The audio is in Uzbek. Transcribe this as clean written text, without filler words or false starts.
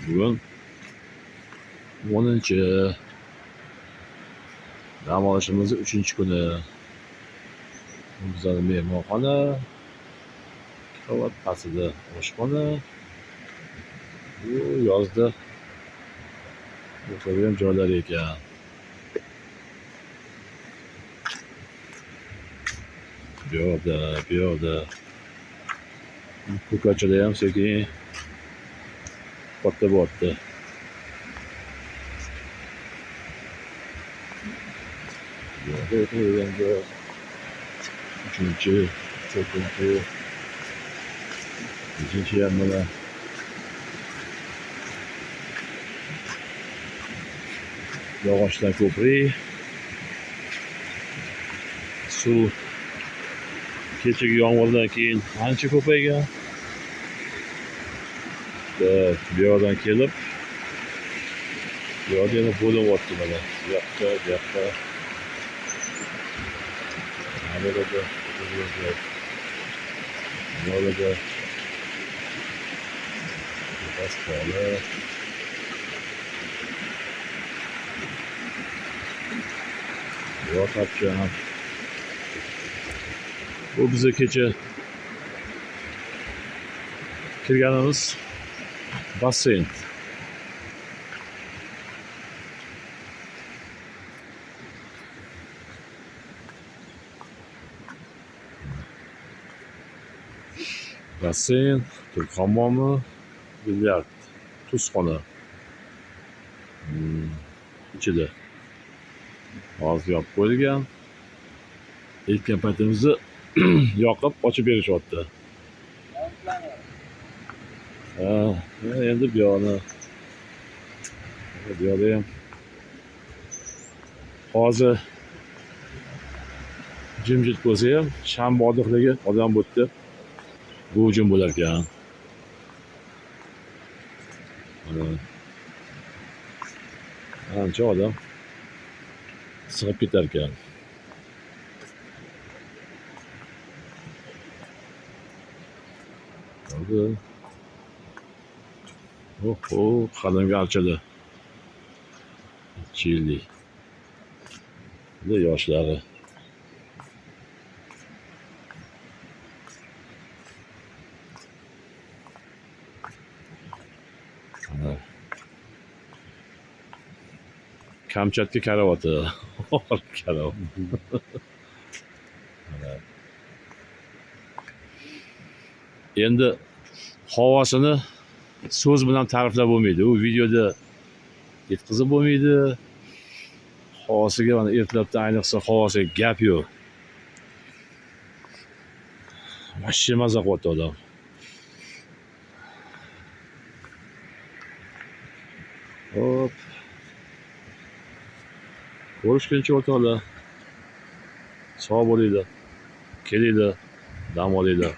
Bugun 10 dam olishimizni 3-kuni. Bu bizning mehmonxona. 2 qavat, pastida oshxona. Bu yozda o'tiradigan joylar ekan. Bu yoqda, bu yoqda. Ko'kachada ham sekin katta bo'lyapti. Bu yoqda o'tiradigan joy. 3-, 4-, 5- ham mana. Yog'ochdan ko'prik. Suv kechagi yomg'irdan keyin ancha ko'paygan. Bu yoqdan kelib, bu yoqda yana bo'linyapti mana. Bu yoqqa, bu yoqqa. Mana bu yerda o'tiradigan joy. Bu yoqda tepasi poli. Bu yoq tapcha. Bu biza kecha kirganimiz basseyn. Basseyn, turk hammomi, bilyard, tuzxona. Ichida. Hozir yopib qo'yilgan. Aytgan paytimizda yoqib ochib berishyapti. Ha, endi bu yoqni, bu yoqda ham hozir jimjit bo'lsa ham shanba oddiqligi odam bu yerda guvjum bo'lar ekan. Mana ancha odam sig'ib ketar ekan. Hadi. Oho, qadimgi archada. Necha yillik. Bu yoshlari. Mana. Kamchatka karavoti. Karavot. Mana. Endi havosini so'z bilan ta'riflab bo'lmaydi. U videoda yetkazib bo'lmaydi. Havosiga mana ertalabda ayniqsa havosiga gap yo'q. Вообще maza qilyapti odam. Hop. Ko'rishguncha o'rtoqlar. Sog' bo'linglar. Kelinglar, dam olinglar.